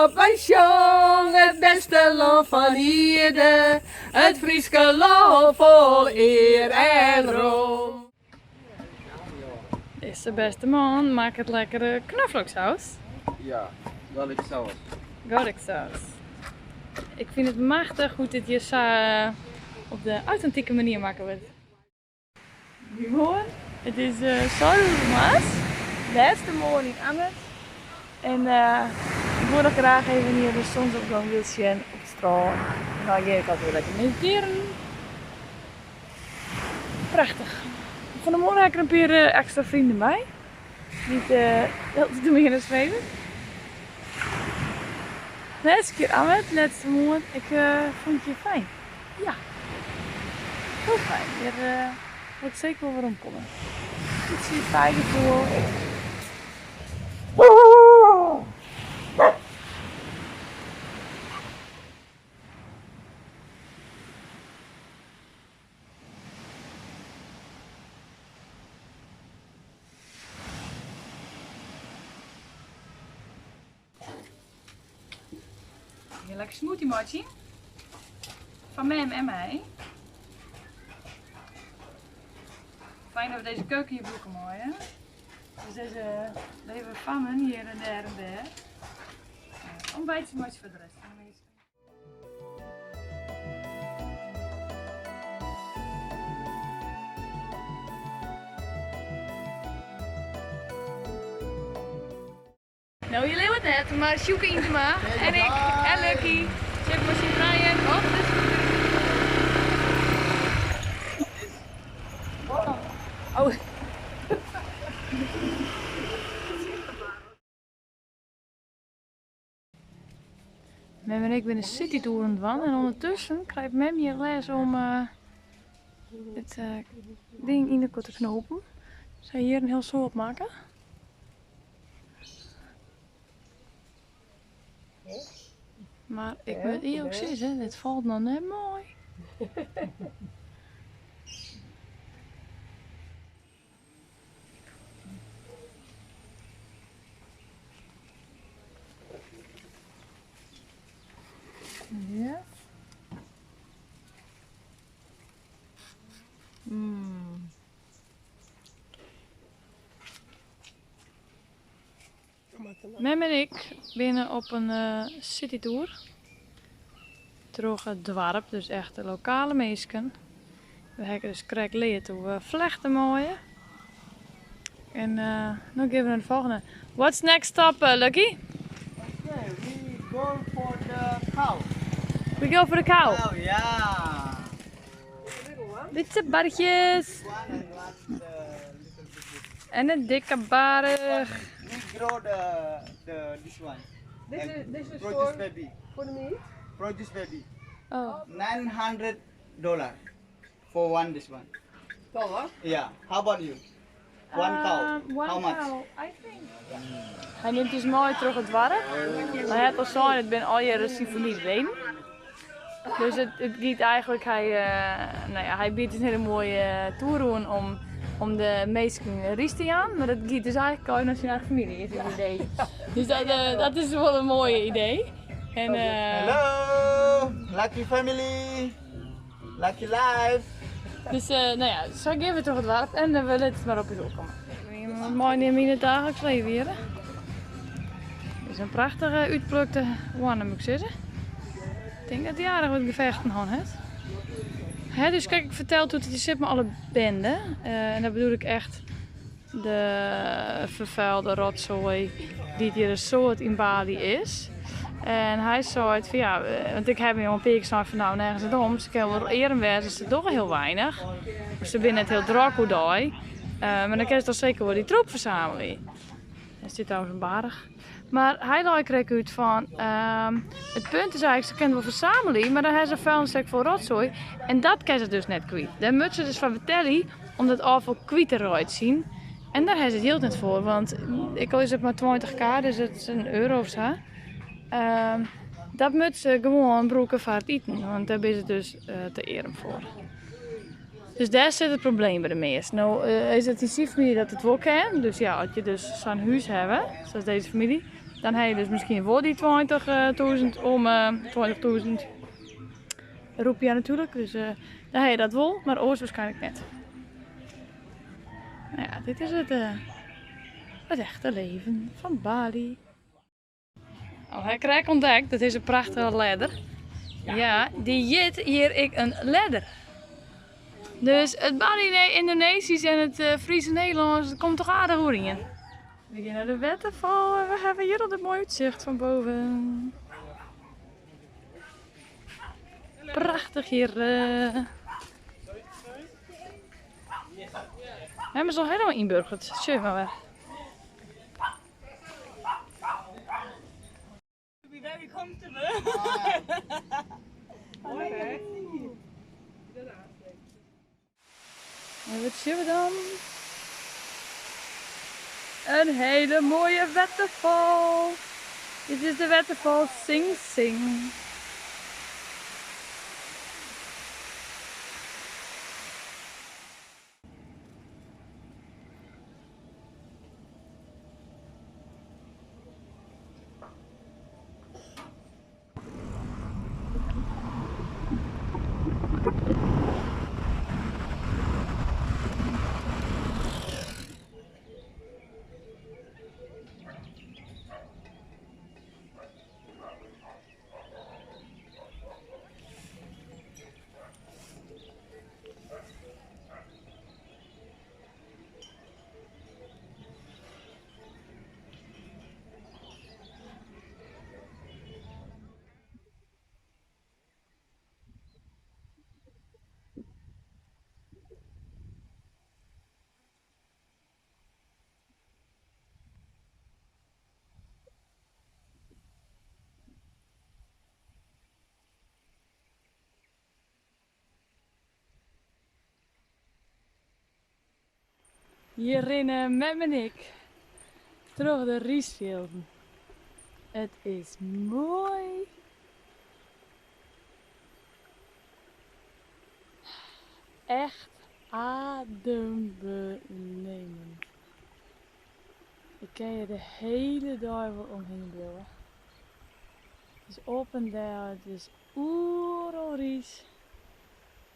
op, wy sjonge it bêste lân fan ierde, it Fryske lân fol ear en rom. Dizze bêste man makket lekkere knoflooksaus. Ja, garlic saus. Garlic saus. Ik fyn it machtich hoe't dit hjir sa op de autentike manier makke wurdt. Goeiemoarn, it is seis oere moarns, lêste moarn yn Amed. En ik wol noch graach even hjir de zonsopgang byldsjen op it strân. Dêrnei gean ik altyd wer lekker meditearjen. Prachtich. Fan 'e moarn ha ik der in pear ekstra vrienden by, dy't altyd om my hinne sweve. Lêste kear Amed, lêste moarn. Ik fûn it hjir fijn. Ja, hiel fijn. Hjir wol ik seker wol werom komme. Bytsje fijn gefoel. Hier lekker smoothie meitsjen. Fan mem en my. Fijn dat we deze keuken hier brûke meie. Dus deze leave fammen hier en dêr en dêr. Ontbijtje meitsje foar de rest fan de minsken. No, je leauwe it net, mar Sjoeke Yntema en ik en Lucky sitte mei syn trijen op de scooter. Oh. Mem en ik binne citytour oan it dwaan en ûndertusken krijt mem hjir les om it ding yn elkoar te knopen. Se ha hjir in hiel soad makke. Mar ik moat earlik sizze, dit falt noch net mei. Ja. Mm. Mem en ik binne op in citytour troch it doarp, dus echt de lokale minsken. We hawwe dus krekt leard hoe we flechte meie. En no gean we nei de folgjende. What's next stop, Lucky? Okay, we go for the cow. We go for the cow. Cow, yeah. Lytse barchjes. En in dikke barch. We grow the this one. This is, this is Produce for, baby. for the meat? Produce baby. Oh. $900 for one this one. Dollar? Yeah. How about you? One cow. One How much? cow, I think. Hy nimt ús mei troch it doarp. Hy hat al sein, it binne allegearre syn famyljeleden. Dus it, it giet eigentlik, hy, no ja, hy biedt in hiele moaie toer oan om, om de minsken rys te jaan, mar dat giet dus eigentlik al nei syn eigen famylje, is it idee. Dus dat, dat is wol in moai idee. En, Hello, lucky family, lucky life. Dus no ja, sa gean we troch it doarp en we litte it mar op ús oerkomme. Meinimme yn it daagliks leven hjir. Dit is in prachtige útplukte hoanne, moat ik sizze. Ik tink dat dy aardich wat gefechten hân hat. Hy hat ús krekt ferteld hoe't it hjir sit mei alle binde. En dat bedoel ik echt de ferfuilde rotsoai dy't hjir in soad yn Bali is. En hy seit fan ja, want ik ha him al in pear kear sein fan no nergens net om, se kinne wol earm wêze, se dogge hiel weinich. Se binne net hiel drok oerdei. Mar dan kinst toch seker wol dy troep fersamelje. Dêr stiet trouwens in barch. Mar hy lei krekt út fan, it punt is eigentlik, se kinne wol fersamelje, mar dan ha se in vuilnissek fol rotsoai en dat kinne se dus net kwyt. Dêr moatte se dus foar betelje om dat ôffal kwyt te reitsjen. En dêr ha se it jild net foar, want ek al is it mar 20 k, dus dat is in euro of sa, dat moatte se gewoan brûke foar it iten, want dêr binne se dus te earm foar. Dus dêr sit it probleem by de measten. No is it yn syn famylje dat it wol kin, dus ja, as je dus sa'n hûs hawwe, sa as dizze famylje, Dan ha je dus miskien wol dy 20.000 om 20.000 roepia natuerlik. Dus dan ha je dat wol, mar oars waarskynlik net. No ja, dit is it, it echte leven fan Bali. Oh, ha ik krekt ûntdekt, dat is in prachtige ledder. Ja, dy hjit hjir ek in ledder. Dus it Balinee-Yndonesysk en it Frysk Nederlânsk, dat komt toch aardich oerien. We gean nei de wetterfal en we hawwe hjir al dit moaie útsicht fan boven. Prachtich hjir. Hawwe se al helemaal ynburgerd. Sjoch mar wer. Be very comfortable. Mooi hè? En wat zien we dan? Een hele mooie wetterfal. Dit is de wetterfal Sing Sing. Hjir rinne mem en ik troch de rysfjilden. It is moai. Echt adembenemend. Ik kin hjir de hiele dei wol omhinne bliuwe. It is op en del, it is oeral rys.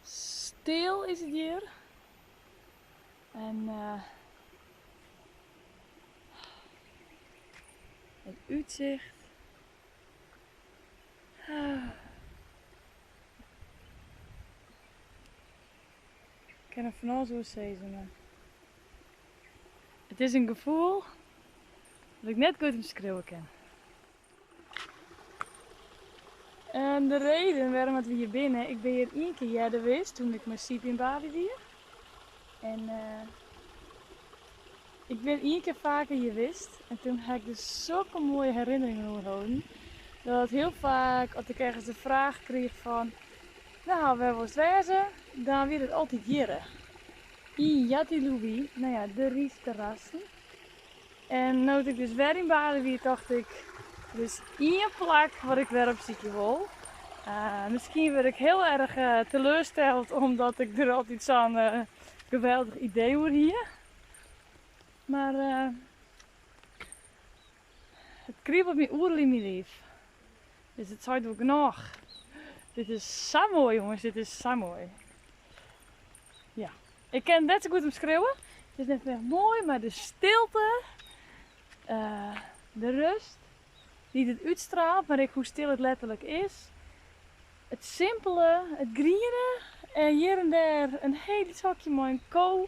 Stil is it hjir. En it útsicht. Ik kin der fan alles oer sizze, mar it is in gefoel dat ik net goed omskriuwe kin. En de reden wêrom dat we hjir binne, ik bin hjir ien kear earder west toen ik mei Siep yn Bali wie. En ik bin ien kear faker hjir west en toen ha ik dus sokke moaie herinneringen oerholden. Dat hiel faak as ik ergens de fraach kriich fan, no, wêr wolst wêze? Dan wie dat altyd hjirre. Yn Jatiluwih, no ja, de rysterrassen. En no't ik dus wer yn Bali wie, tocht ik, der is ien plak wat ik wer op sykje wol. Miskien wurd ik hiel erch teleursteld omdat ik der altyd sa'n geweldich idee oer hie. Mar it kriebelt my oeral yn myn liif. Dus it seit wol genôch. Dit is sa moai jonges, dit is sa moai. Ja, ik kin it net sa goed omskriuwe. It is net echt moai, mar de stilte, de rust dy't it útstraalt, mar ek hoe stil it letterlik is. It simpele, it griene en hjir en dêr in hiel lyts hokje mei in ko.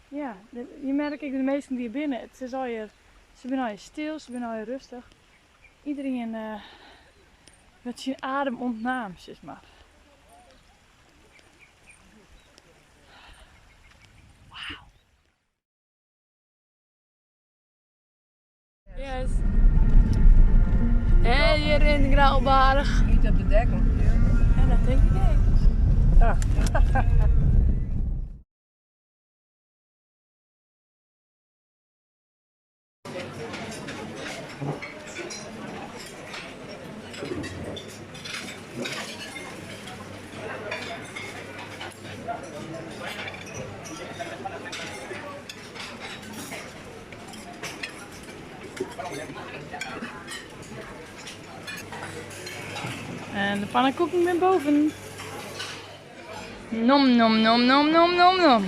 Ja, je merke ek de minsken dy't hjir binne, it is allegear, se binne allegear stil, se binne allegear rêstich. Iderien wurdt syn adem ûntnaam, sis mar. Wauw. Yes. En hjir yn de Grauwbaarch. Niet op de dekken. Ja, dat tink ik ek. Ja. En de pannenkoeken binne boven. Nom nom nom nom nom nom nom.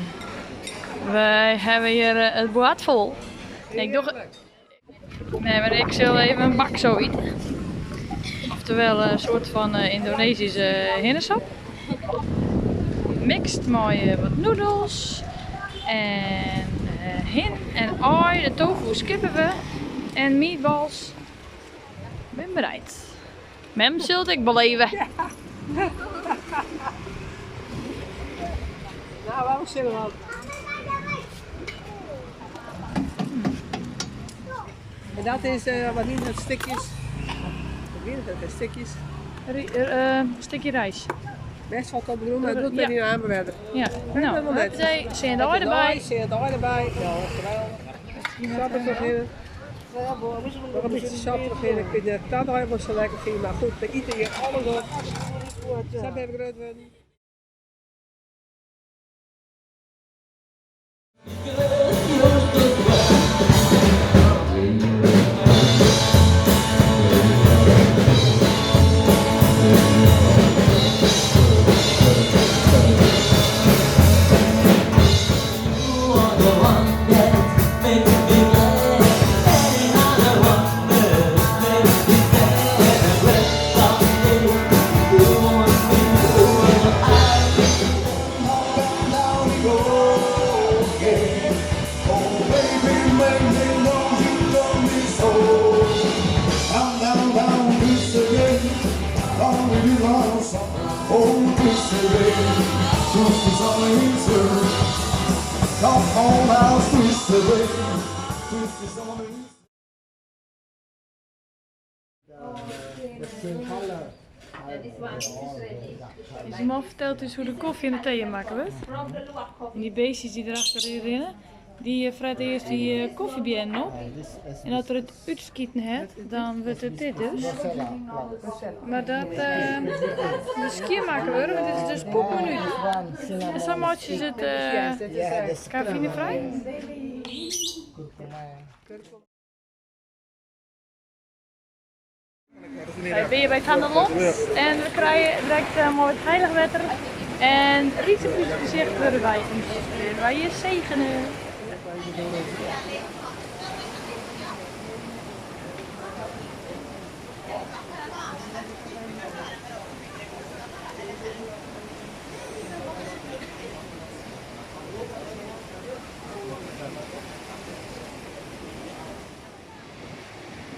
Wy hawwe hjir it board fol. Ik doch. Nee, mar ik sil even in bakso ite. Oftewel in soart fan Yndonezyske hinnesop. Mixed mei wat noedels en hin en aai. De tofu skippe we. En meatballs. Ben bereid. Mem sil it ek beleve. Nou, waarom zullen we En dat is wat niet met stikjes. Ik weet het, stikjes. Stikje rijst. Best wel tot bedoelen, maar dat doet men niet aan verder. Ja, nou, huppatee, sin it derby. Sin it derby. Ja, geweldig. Sap er nog in. Nog een beetje sap nog in. Ik vind het dat helemaal zo lekker vind, maar goed, we eten hier alles op. Sap even groot worden. Deze man vertelt dus hoe de koffie en de thee maken wordt. En die beestjes die erachter rennen, die fretten eerst die koffiebienen op. En als er het uitskieten het, dan wordt het dit dus. Maar dat de skier maken worden, want dit is dus poepminuut. En zo maak je het cafeïnevrij. Wij zijn bij Tanah Lot en we krijgen direct mooi het heilig wetter. En Rietse gezicht worden wij en wij je zegenen.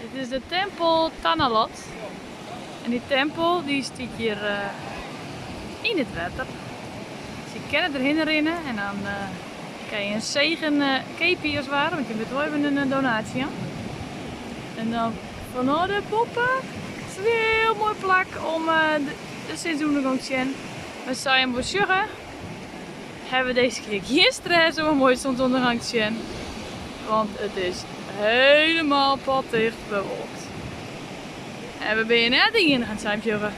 Dit is de tempel Tanah Lot. En die tempel die staat hier in het water. Dus je kan het erin rennen en dan kan je een zegen keepje als het ware, want je moet wel even een donatie aan. En dan van de poppen. Het is een heel mooi plak om de seizoenen te zien. We zijn in Bosjugge. Hebben we deze keer geen stress om een mooie zonsondergang te zien. Want het is helemaal potdicht bewolkt. En we zijn net in gaan zijn, Björn.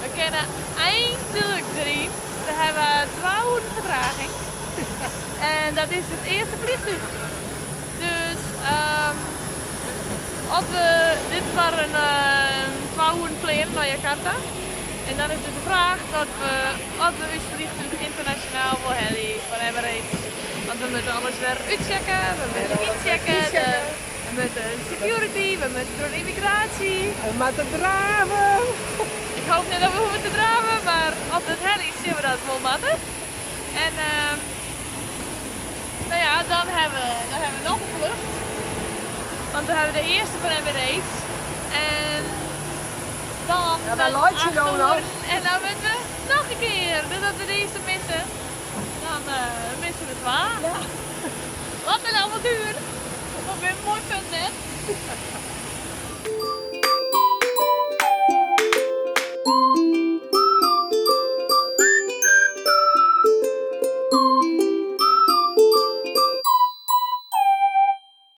We kunnen eindelijk erin. We hebben 12 uur vertraging. En dat is het eerste vliegtuig. Dus als we dit maar een 12 uur plannen naar Jakarta. En dan is dus de vraag dat we, als we ons vliegtuig internationaal wil hebben van Emirates. Want we moeten alles weer uitchecken, we moeten inchecken. We moeten security, we moeten door de immigratie. We moeten draven. Ik hoop net dat we hoeven te draven, maar als het hel is, zullen we dat wel moeten. En nou ja, dan hebben we nog een vlucht. Want we hebben de eerste van Emirates. En dan Ja, waar laat je nou nog? En dan moeten we nog een keer. Dus dat we de eerste missen, dan missen we het waar. Ja. Wat een avontuur! Wat weer een mooi punt net.